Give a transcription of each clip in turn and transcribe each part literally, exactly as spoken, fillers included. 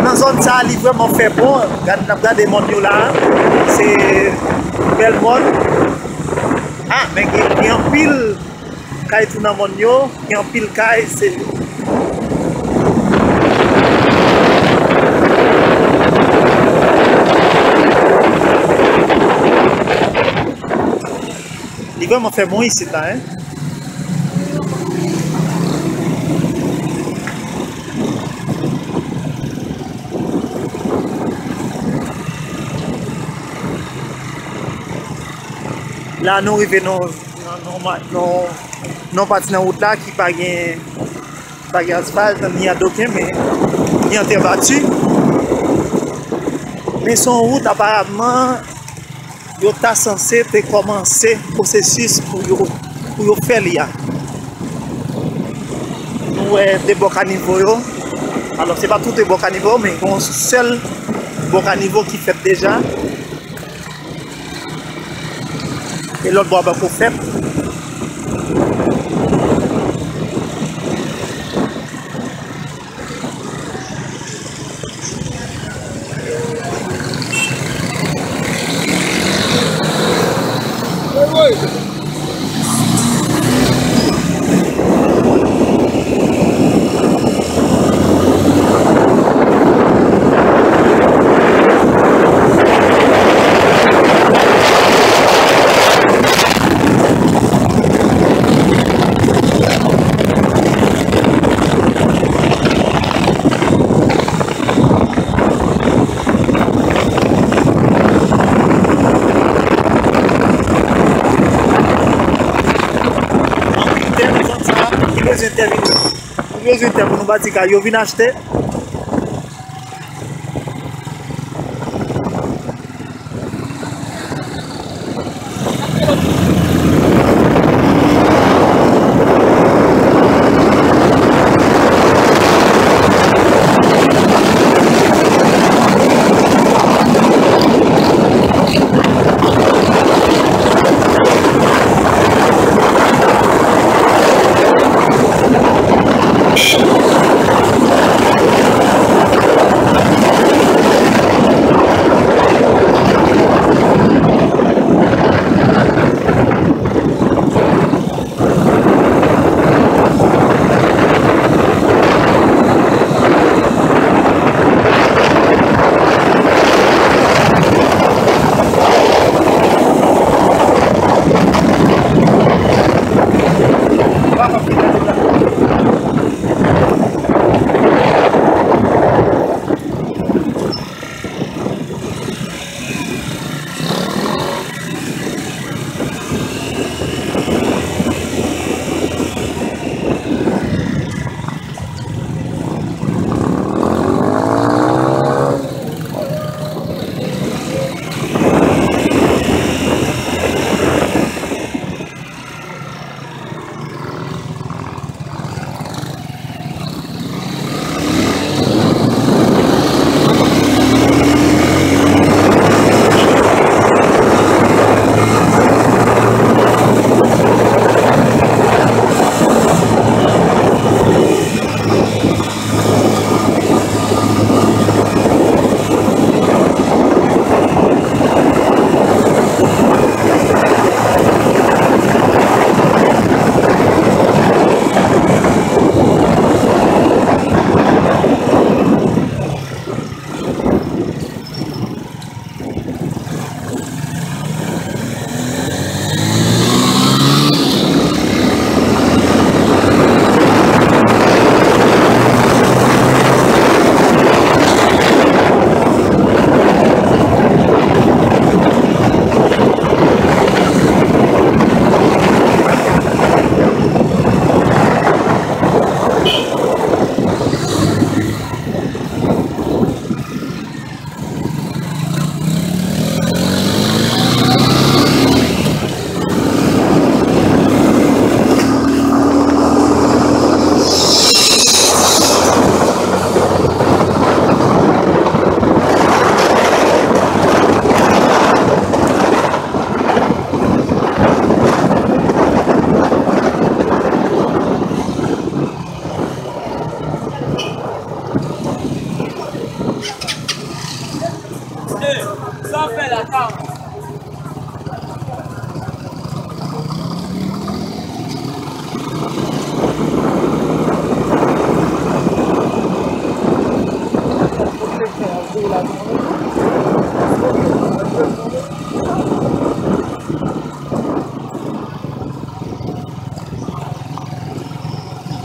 Nan zòn sa a, li vrèman fè bon. Gad, n ap gade mòn yo la a. Se bèl mòn. Ah, men gen, gen anpil kay tou nan mòn yo. Gen anpil kay, se Li vrèman fè bon isit la, en. La, nou rive nan, nan, nan, nan, nan pati nan wout la ki pa gen, pa gen asfalt, ni adoken, men ni an tè bati. Men se yon wout, aparamman, yo ta sanse te kòmanse pwosesis pou yo, pou yo fè li a. Nou wè de bò kanivo yo. Alò, se pa tout bò kanivo, men gen yon sèl bò kanivo ki fèt deja. E lòt bò a poko fèt. Anpil tè nan zòn sa a, ki bezwen tè vin, ki bezwen tè pou nou bati kay yo, vin achte. Sa fè la ka.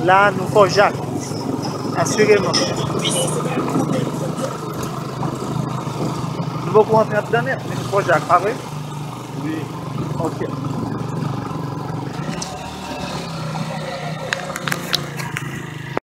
La, nou Fò Jak. Asireman. Nou poko antre anndan nèt, men nou Fò Jak, pa vre? Wi. Ok.